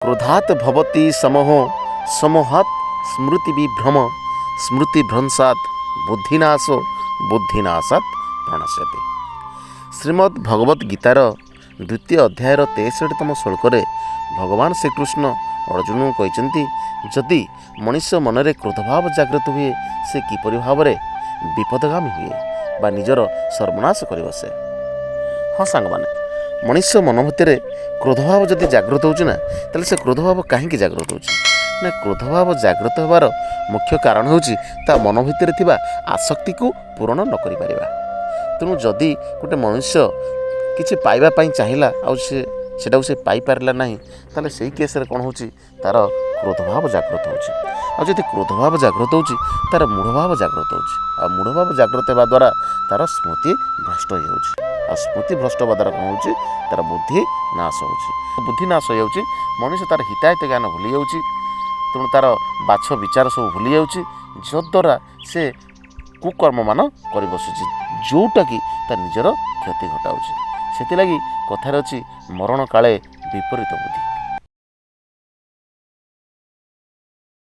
କ୍ରୋଧାତ୍ ଭବତି ସମୋହ, ସମୋହାତ୍ ସ୍ମୃତି ବିଭ୍ରମ, ସ୍ମୃତି ଭ୍ରଂଶାତ୍ ବୁଦ୍ଧିନାଶ, ବୁଦ୍ଧିନାଶାତ୍ ପ୍ରଣଶ୍ୟତି। ଶ୍ରୀମଦ୍ ଭଗବତ ଗୀତାର ଦ୍ୱିତୀୟ ଅଧ୍ୟାୟର 63ତମ ଶ୍ଳୋକରେ ଭଗବାନ ଶ୍ରୀକୃଷ୍ଣ ଅର୍ଜୁନଙ୍କୁ କହିଛନ୍ତି, ଯଦି ମଣିଷ ମନରେ କ୍ରୋଧଭାବ ଜାଗ୍ରତ ହୁଏ, ସେ କିପରି ଭାବରେ ବିପଦଗାମୀ ହୁଏ ବା ନିଜର ସର୍ବନାଶ କରିବସେ। ହଁ ସାଙ୍ଗମାନେ, ମଣିଷ ମନ ଭିତରେ କ୍ରୋଧଭାବ ଯଦି ଜାଗ୍ରତ ହେଉଛି ନା, ତାହେଲେ ସେ କ୍ରୋଧଭାବ କାହିଁକି ଜାଗ୍ରତ ହେଉଛି ନା, କ୍ରୋଧଭାବ ଜାଗ୍ରତ ହେବାର ମୁଖ୍ୟ କାରଣ ହେଉଛି ତା ମନ ଭିତରେ ଥିବା ଆସକ୍ତିକୁ ପୂରଣ ନ କରିପାରିବା। ତେଣୁ ଯଦି ଗୋଟେ ମଣିଷ କିଛି ପାଇବା ପାଇଁ ଚାହିଁଲା ଆଉ ସେ ସେଟାକୁ ସେ ପାଇପାରିଲା ନାହିଁ, ତାହେଲେ ସେଇ କେସ୍ରେ କ'ଣ ହେଉଛି? ତା'ର କ୍ରୋଧଭାବ ଜାଗ୍ରତ ହେଉଛି। ଆଉ ଯଦି କ୍ରୋଧଭାବ ଜାଗ୍ରତ ହେଉଛି, ତା'ର ମୂଢ଼ଭାବ ଜାଗ୍ରତ ହେଉଛି। ଆଉ ମୂଢ଼ଭାବ ଜାଗ୍ରତ ହେବା ଦ୍ୱାରା ତା'ର ସ୍ମୃତି ଭ୍ରଷ୍ଟ ହେଇଯାଉଛି। ଆଉ ସ୍ମୃତି ଭ୍ରଷ୍ଟ ହେବା ଦ୍ୱାରା କ'ଣ ହେଉଛି? ତା'ର ବୁଦ୍ଧି ନାଶ ହେଉଛି। ବୁଦ୍ଧି ନାଶ ହେଇଯାଉଛି, ମଣିଷ ତା'ର ହିତାହିତ ଜ୍ଞାନ ଭୁଲି ଯାଉଛି। ତେଣୁ ତା'ର ବାଛ ବିଚାର ସବୁ ଭୁଲି ଯାଉଛି, ଯଦ୍ୱାରା ସେ କୁକର୍ମମାନ କରି ବସୁଛି, ଯେଉଁଟାକି ତା ନିଜର କ୍ଷତି ଘଟାଉଛି। ସେଥିଲାଗି କଥାରେ ଅଛି, ମରଣ କାଳେ ବିପରୀତ ବୁଦ୍ଧି।